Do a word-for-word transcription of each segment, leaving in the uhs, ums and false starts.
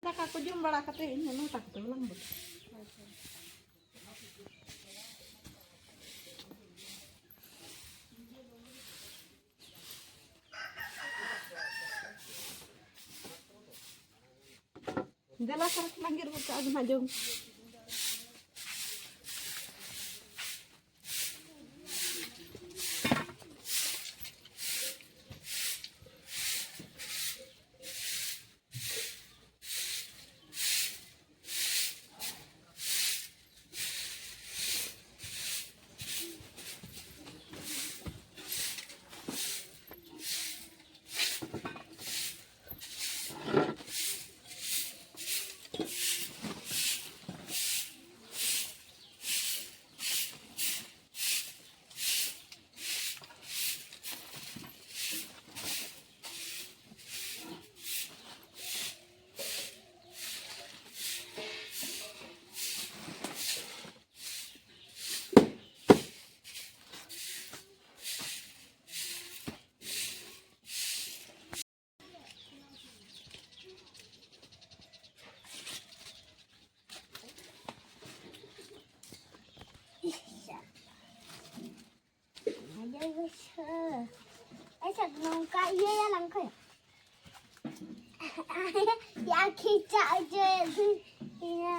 ᱫᱟᱠᱟ ᱠᱚ ᱡᱚᱢ ᱵᱟᱲᱟ ᱠᱟᱛᱮ ᱤᱧ ᱦᱚᱸ ᱱᱚᱴᱟ ᱠᱚᱛᱮ ᱜᱮᱞᱟᱝ ᱵᱚᱞᱚᱜᱼᱟ᱾ ᱫᱮᱞᱟ ᱥᱟᱨᱟ ᱠᱷᱚᱱᱟᱜ ᱜᱮᱫ ᱜᱚᱫ ᱠᱟᱜᱼᱟ ᱵᱚᱱ ᱦᱟᱸᱜ ᱡᱚᱢ᱾ ᱟᱪᱪᱷᱟ, ᱱᱚᱝᱠᱟ ᱤᱭᱟᱹᱭᱟᱞᱟᱝ ᱠᱷᱚᱡ᱾ ᱭᱟ, ᱠᱷᱤᱪᱟ ᱚᱪᱚᱭᱮᱫ ᱫᱚᱧ᱾ ᱤᱭᱟᱹ᱾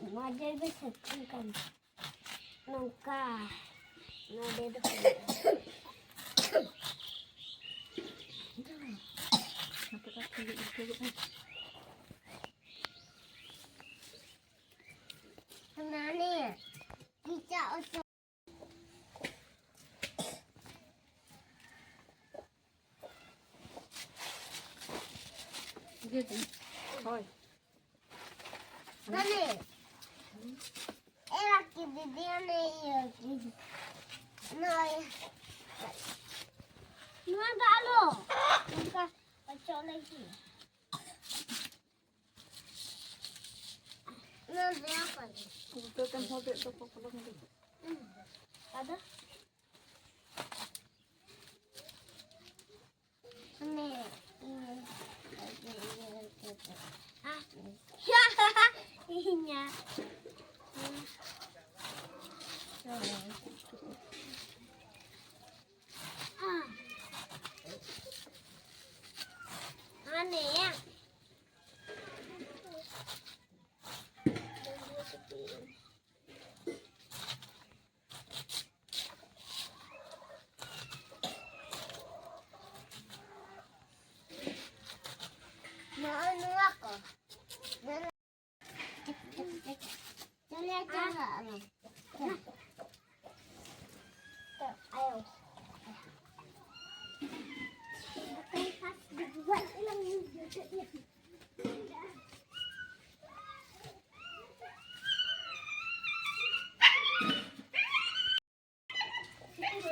ᱱᱚᱣᱟ ᱡᱟᱭᱜᱟ ᱥᱮᱛᱩᱝ ᱠᱟᱱ᱾ ᱱᱚᱝᱠᱟ᱾ ᱱᱚᱰᱮ ᱫᱚ ᱦᱩᱭᱩᱜᱼᱟ᱾ ᱱᱟᱱᱤ, ᱠᱷᱤᱪᱟ ᱚᱪᱚ᱾ ᱦᱳᱭ᱾ ᱢᱟᱱᱮ, ᱮᱨᱟ ᱠᱤ ᱫᱤᱫᱤ, ᱢᱟᱱᱮ, ᱤᱭᱟᱹ ᱠᱤ, ᱱᱚᱜᱼᱚᱭ᱾ ᱱᱚᱣᱟ ᱫᱚ ᱟᱞᱚ, ᱱᱚᱝᱠᱟ ᱚᱪᱚᱜ ᱞᱟᱹᱜᱤᱫ᱾ ᱱᱚᱣᱟ ᱫᱚ ᱟᱞᱚ᱾ ᱩᱞᱴᱟᱹ ᱛᱮᱢ ᱦᱚᱫᱮᱫ ᱫᱚ ᱯᱚᱠᱞᱚᱝ ᱫᱚ᱾ ᱦᱩᱸ᱾ ᱟᱫᱚ? ᱢᱟᱱᱮ, ᱤᱭᱟᱹ,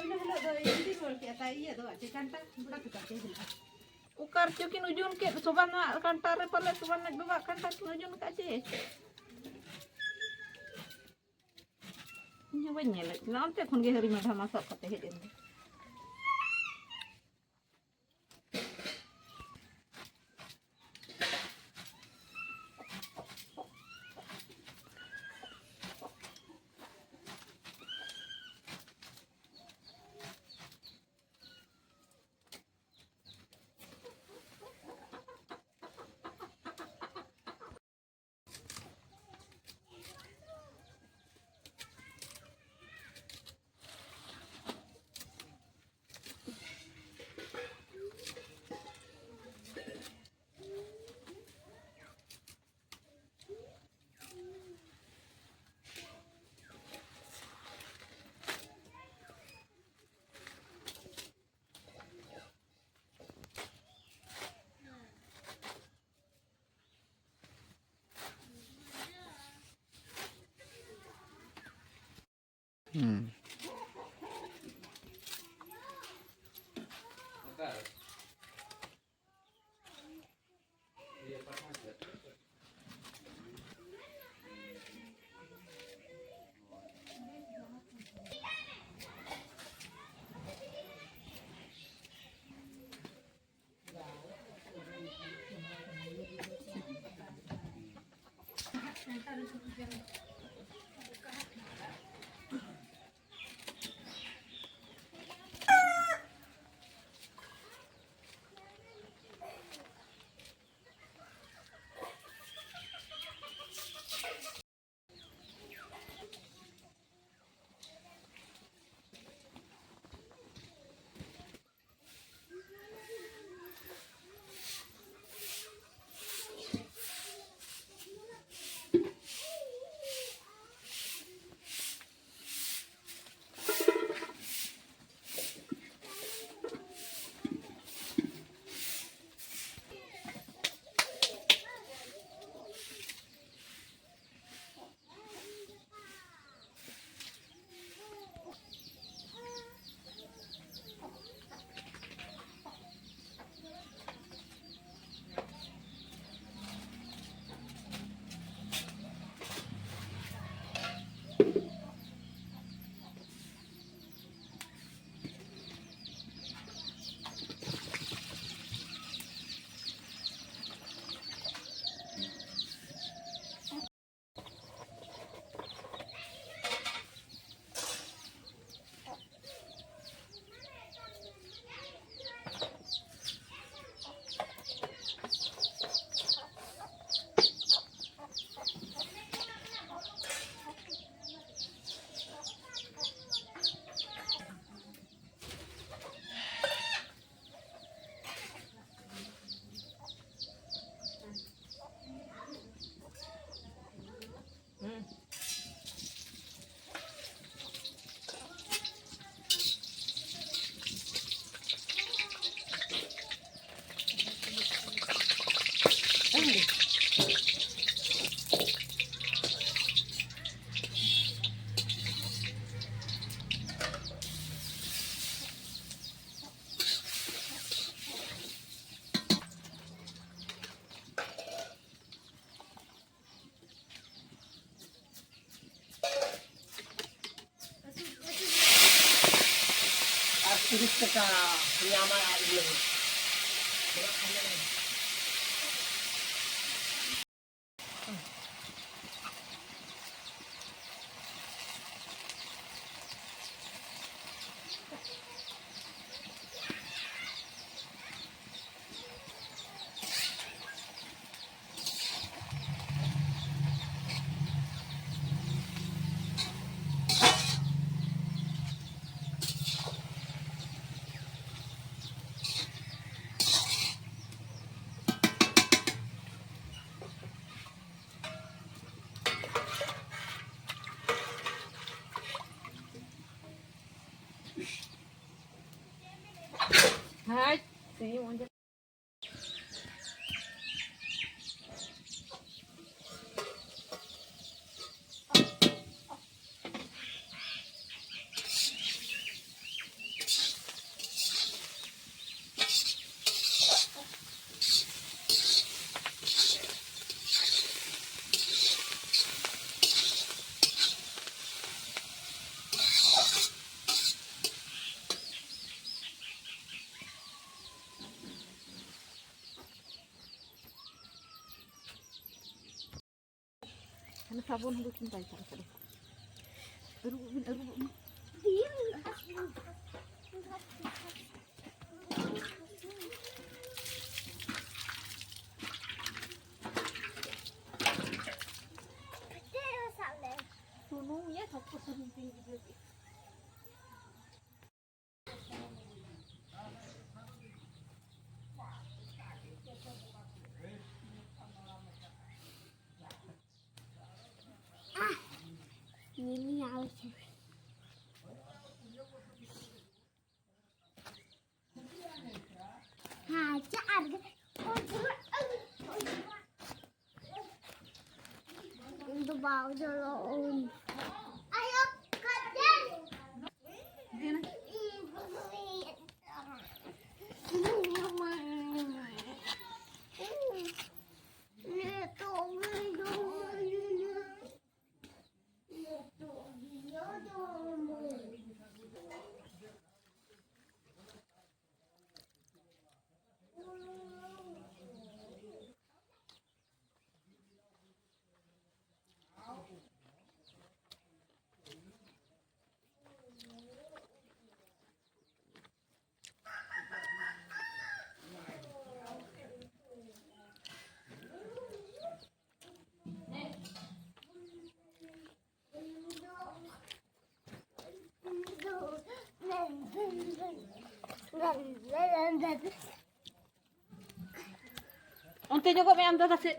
ᱤᱱᱟᱹ ᱦᱤᱞᱳᱜ ᱫᱚ ᱤᱧ ᱨᱩᱣᱟᱹᱲ ᱠᱮᱫᱼᱟ, ᱛᱟᱭ ᱤᱭᱟᱹ ᱫᱚ ᱪᱮᱫ ᱠᱟᱱᱴᱟ ᱵᱚᱲᱟ ᱠᱮᱫᱟ ᱪᱮ ᱦᱤᱞᱳᱜ᱾ ᱚᱠᱟ ᱨᱮᱪᱚ ᱠᱤᱱ ᱳᱡᱚᱱ ᱠᱮᱫ ᱥᱚᱵᱟᱱᱟᱜ ᱠᱟᱱᱴᱟ ᱨᱮ, ᱯᱟᱞᱮ ᱥᱚᱵᱟᱱᱟᱜ ᱵᱟᱵᱟᱜ ᱠᱟᱱᱴᱟ ᱠᱤᱱ ᱳᱡᱚᱱ ᱠᱟᱜ ᱪᱮ᱾ ᱤᱧ ᱦᱚᱸ ᱵᱟᱹᱧ ᱧᱮᱞᱮᱫ ᱠᱤᱱᱟ, ᱚᱱᱛᱮ ᱠᱷᱚᱱ ᱜᱮ ᱦᱟᱹᱨᱤ ᱢᱟᱰᱷᱟ ᱢᱟ ᱥᱟᱵ ᱠᱟᱛᱮ ᱦᱮᱡ ᱮᱱ ᱜᱮ᱾ ᱦᱩᱸ᱾ ᱟᱨ ᱛᱤᱨᱤᱥ ᱴᱟᱠᱟ ᱧᱟᱢᱟᱭ ᱟᱡ ᱜᱮ᱾ ᱦᱟᱭ, ᱥᱤᱢ ᱚᱸᱰᱮ᱾ ᱦᱟᱱᱮ ᱥᱟᱵᱚᱱ ᱦᱚᱸ ᱵᱟᱹᱧ ᱯᱟᱭᱥᱟ ᱠᱟᱫᱟ᱾ ᱟᱹᱨᱩᱵᱚᱜ ᱵᱤᱱ, ᱟᱹᱨᱩᱵᱚᱜ ᱵᱤᱱ᱾ ᱥᱩᱱᱩᱢ ᱭᱟ, ᱥᱚᱠᱛᱚ ᱥᱩᱱᱩᱢ ᱛᱤᱧ ᱵᱩᱡᱷᱟᱹᱣ ᱠᱮᱫ᱾ ᱦᱮᱸ, ᱪᱮᱫ ᱟᱨ Ayo, kerja. ᱚᱱᱛᱮ ᱧᱚᱜᱚᱜ ᱢᱮ ᱟᱢ ᱫᱟᱫᱟ ᱥᱮᱫ᱾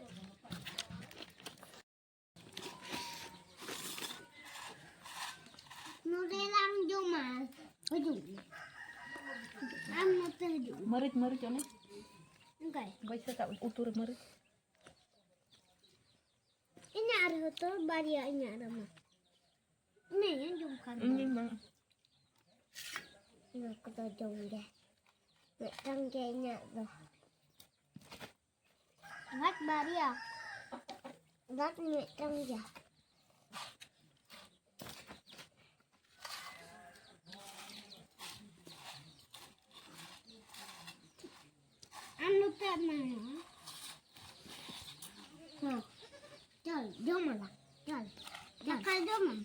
ᱱᱚᱰᱮ ᱞᱟᱝ ᱡᱚᱢᱟ᱾ ᱦᱤᱡᱩᱜ ᱢᱮ᱾ ᱟᱢ ᱱᱚᱛᱮ ᱦᱤᱡᱩᱜ ᱢᱮ᱾ ᱢᱟᱹᱨᱤᱪ, ᱢᱟᱹᱨᱤᱪ ᱚᱱᱮ᱾ ᱚᱱᱠᱟᱭ᱾ ᱵᱟᱹᱭᱥᱟᱹ ᱠᱟᱜ ᱩᱛᱩ ᱨᱮ ᱢᱟᱹᱨᱤᱪ᱾ ᱤᱧᱟᱹᱜ ᱨᱮᱦᱚᱸ ᱛᱚ ᱵᱟᱨᱭᱟ ᱤᱧᱟᱹᱜ ᱨᱮᱢᱟ᱾ ᱤᱧ ᱡᱚᱢ ᱠᱷᱟᱱ ᱫᱚ᱾ ᱤᱧ ᱵᱟᱝ᱾ ᱱᱚᱣᱟ ᱠᱚᱫᱚ ᱡᱚᱢ ᱜᱮ᱾ ᱢᱤᱫᱴᱟᱝ ᱜᱮ ᱤᱧᱟᱹᱜ ᱫᱚ᱾ ᱵᱟᱴ ᱵᱟᱨᱭᱟ᱾ ᱵᱟᱴ ᱢᱤᱫᱴᱟᱝ ᱜᱮᱭᱟ᱾ ᱟᱢ ᱱᱚᱛᱮ ᱢᱮ᱾ ᱦᱚᱸ᱾ ᱪᱚᱞ, ᱡᱚᱢ ᱟᱞᱟᱝ᱾ ᱪᱚᱞ᱾ ᱫᱟᱠᱟ ᱡᱚᱢᱟᱢ᱾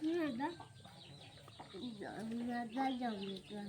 ᱱᱚᱣᱟ ᱫᱚ, ᱱᱚᱣᱟ ᱫᱚ ᱡᱚᱢ ᱞᱮᱫᱟ᱾